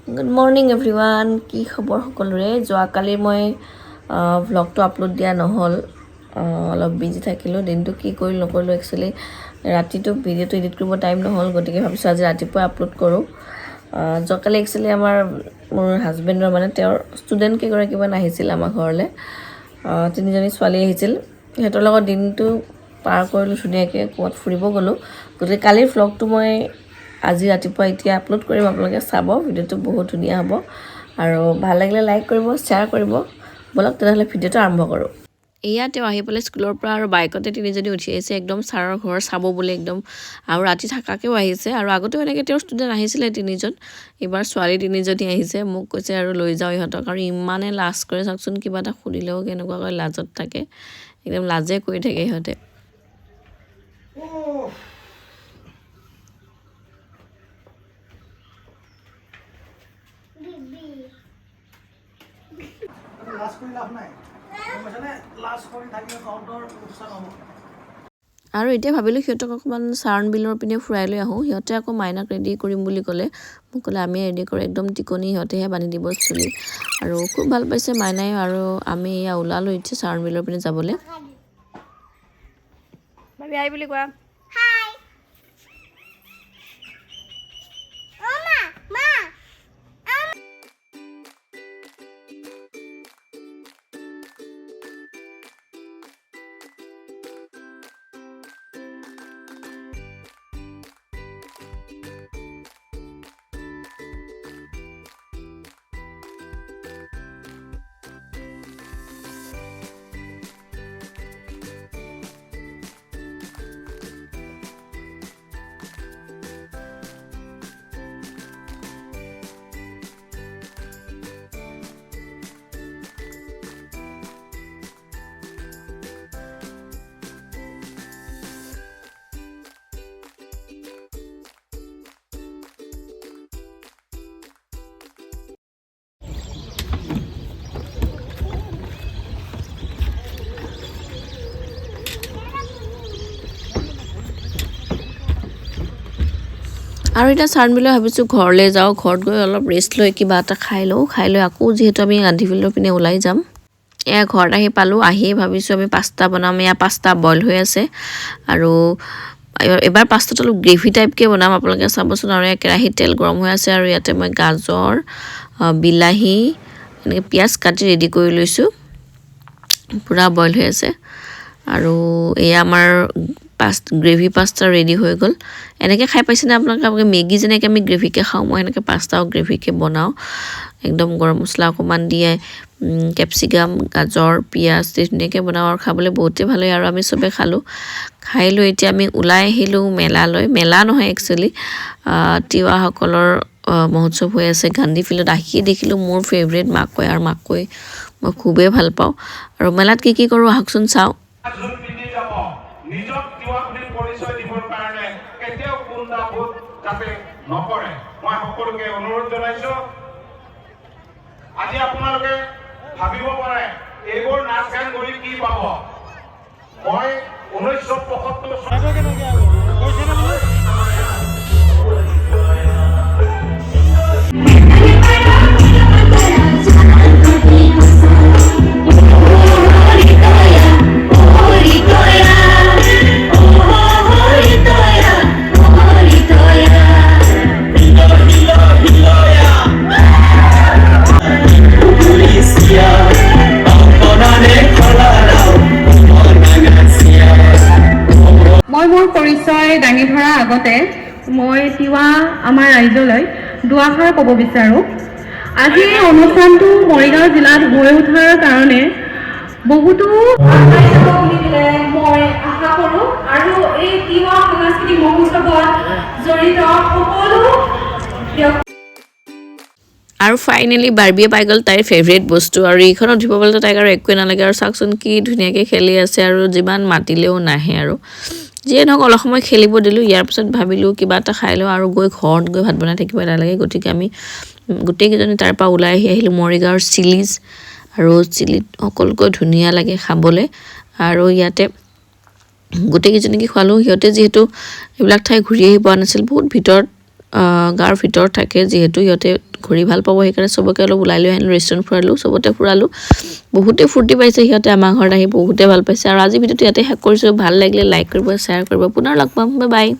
Good morning everyone, কি খবৰ সকলোৰে? যোৱাকালি মই ভ্লগটো আপলোড দিয়া নহ'ল, অলপ বিজি থাকিলোঁ। দিনটো কি কৰিলোঁ নকৰিলোঁ, একচুৱেলি ৰাতিটো ভিডিঅ'টো এডিট কৰিব টাইম নহ'ল, গতিকে ভাবিছোঁ আজি ৰাতিপুৱা আপলোড কৰোঁ। যোৱাকালি একচুৱেলি মোৰ হাজবেণ্ডৰ, মানে তেওঁৰ ষ্টুডেণ্ট কেইগৰাকীমান আহিছিল আমাৰ ঘৰলৈ। তিনিজনী ছোৱালী আহিছিল। সিহঁতৰ লগত দিনটো পাৰ কৰিলোঁ ধুনীয়াকৈ, ক'ৰবাত ফুৰিব গ'লোঁ। গতিকে কালিৰ ভ্লগটো মই আজি ৰাতিপুৱা এতিয়া আপলোড কৰিম, আপোনালোকে চাব। ভিডিঅ'টো বহুত ধুনীয়া হ'ব আৰু ভাল লাগিলে লাইক কৰিব, শ্বেয়াৰ কৰিব। ব'লক তেনেহ'লে ভিডিঅ'টো আৰম্ভ কৰোঁ। এয়া তেওঁ আহি পেলাই স্কুলৰ পৰা আৰু বাইকতে তিনিজনী উঠি আহিছে, একদম ছাৰৰ ঘৰ চাব বুলি একদম, আৰু ৰাতি থাকাকৈও আহিছে। আৰু আগতেও এনেকৈ তেওঁৰ ষ্টুডেণ্ট আহিছিলে তিনিজন, এইবাৰ ছোৱালী তিনিজনী আহিছে। মোক কৈছে আৰু লৈ যাওঁ ইহঁতক। আৰু ইমানে লাজ কৰে চাওকচোন, কিবা এটা সুধিলেও কেনেকুৱাকৈ লাজত থাকে, একদম লাজে কৰি থাকে ইহঁতে। লাজ কৰি লাভ নাই, গম পাইছানে? লাজ কৰি থাকিলে তহঁতৰ লোকচান হ'ব। আৰু এতিয়া ভাবিলোঁ সিহঁতক অকণমান চাৰণ বিলৰ পিনে ফুৰাই লৈ আহোঁ। সিহঁতে আকৌ মাইনাক ৰেডি কৰিম বুলি ক'লে, মোক ক'লে আমিয়ে ৰেডি কৰোঁ, একদম টিকনি সিহঁতেহে বান্ধি দিব চুলি। আৰু খুব ভাল পাইছে মাইনাই। আৰু আমি এয়া ওলালোঁ এতিয়া চাৰণ বিলৰ পিনে যাবলৈ। ভাবি হাই বুলি কোৱা। হাই। অ মা, মা। আৰু এতিয়া চাৰণ বিলৈ ভাবিছোঁ ঘৰলৈ যাওঁ, ঘৰত গৈ অলপ ৰেষ্ট লৈ কিবা এটা খাই লওঁ, খাই লৈ আকৌ যিহেতু আমি গান্ধী ফিল্ডৰ পিনে ওলাই যাম। এয়া ঘৰত আহি পালোঁ, আহিয়ে ভাবিছোঁ আমি পাস্তা বনাম। এয়া পাস্তা বইল হৈ আছে আৰু এবাৰ পাস্তাটো অলপ গ্ৰেভি টাইপকৈ বনাম, আপোনালোকে চাবচোন। আৰু এয়া কেৰাহীত তেল গৰম হৈ আছে আৰু ইয়াতে মই গাজৰ, বিলাহী, এনেকৈ পিঁয়াজ কাটি ৰেডি কৰি লৈছোঁ, পূৰা বইল হৈ আছে। আৰু এয়া আমাৰ গ্ৰেভি পাস্তা ৰেডি হৈ গ'ল। এনেকৈ খাই পাইছেনে আপোনালোকে? আপোনালোকে মেগী যেনেকৈ আমি গ্ৰেভিকৈ খাওঁ, মই সেনেকৈ পাস্তাও গ্ৰেভিকৈ বনাওঁ। একদম গৰম মছলা অকণমান দিয়ে, কেপচিকাম, গাজৰ, পিঁয়াজ দি ধুনীয়াকৈ বনাওঁ আৰু খাবলৈ বহুতেই ভাল হয়। আৰু আমি চবে খালোঁ, খাই লৈ এতিয়া আমি ওলাই আহিলোঁ মেলালৈ। মেলা নহয় একচুৱেলি, তিৱাসকলৰ মহোৎসৱ হৈ আছে গান্ধী ফিল্ডত। আহিয়ে দেখিলোঁ মোৰ ফেভৰেট মাকৈ, আৰু মাকৈ মই খুবেই ভাল পাওঁ। আৰু মেলাত কি কি কৰোঁ আহকচোন চাওঁ। যোন পিন্ধি যাব, নিজক তিৱা বুলি পৰিচয় দিবৰ কাৰণে কেতিয়াও কুণ্ঠাবোধ যাতে নকৰে, মই সকলোকে অনুৰোধ জনাইছো। আজি আপোনালোকে ভাবিব পাৰে এইবোৰ নাচ গান কৰি কি পাব। মই 1975 চনত মই মোৰ পৰিচয় দাঙি ধৰাৰ আগতে মই তিৱা আমাৰ ৰাইজলৈ দুআষাৰ ক'ব বিচাৰোঁ। আজি এই অনুষ্ঠানটো মৰিগাঁও জিলাত হৈ উঠাৰ কাৰণে বহুতো আগবাঢ়ি যাব বুলি পেলাই মই আশা কৰোঁ। আৰু এই তিৱা সাংস্কৃতিক মহোৎসৱত জড়িত সকলো ব্যক্তি আৰু ফাইনেলি বাৰ্বিয়ে পাই গ'ল তাইৰ ফেভৰেট বস্তু। আৰু এইখনত উঠিব পালেতো তাইক আৰু একোৱে নালাগে। আৰু চাওকচোন কি ধুনীয়াকৈ খেলি আছে, আৰু যিমান মাতিলেও নাহে। আৰু যিয়ে নহওক অলপ সময় খেলিব দিলোঁ। ইয়াৰ পিছত ভাবিলোঁ কিবা এটা খাই লওঁ আৰু গৈ ঘৰত গৈ ভাত বনাই থাকিব নালাগে। গতিকে আমি গোটেইকেইজনী তাৰ পৰা ওলাই আহি আহিলোঁ মৰিগাঁৱৰ চিলিজ। আৰু চিলিত সকলোতকৈ ধুনীয়া লাগে খাবলৈ। আৰু ইয়াতে গোটেইকেইজনীকে খোৱালোঁ। সিহঁতে যিহেতু এইবিলাক ঠাই ঘূৰি আহি পোৱা নাছিল, বহুত ভিতৰত গাঁৱৰ ভিতৰত থাকে, যিহেতু সিহঁতে ঘূৰি ভাল পাব, সেইকাৰণে চবকে অলপ ওলাই লৈ আহিলোঁ, ৰেষ্টুৰেণ্ট ফুৰালোঁ, চবতে ফুৰালোঁ। বহুতে ফূৰ্তি পাইছে সিহঁতে, আমাৰ ঘৰত আহি বহুতে ভাল পাইছে। আৰু আজি ভিডিঅ'টো ইয়াতে শেষ কৰিছোঁ। ভাল লাগিলে লাইক কৰিব, শ্বেয়াৰ কৰিব। পুনৰ লগ পাম, বাই বাই।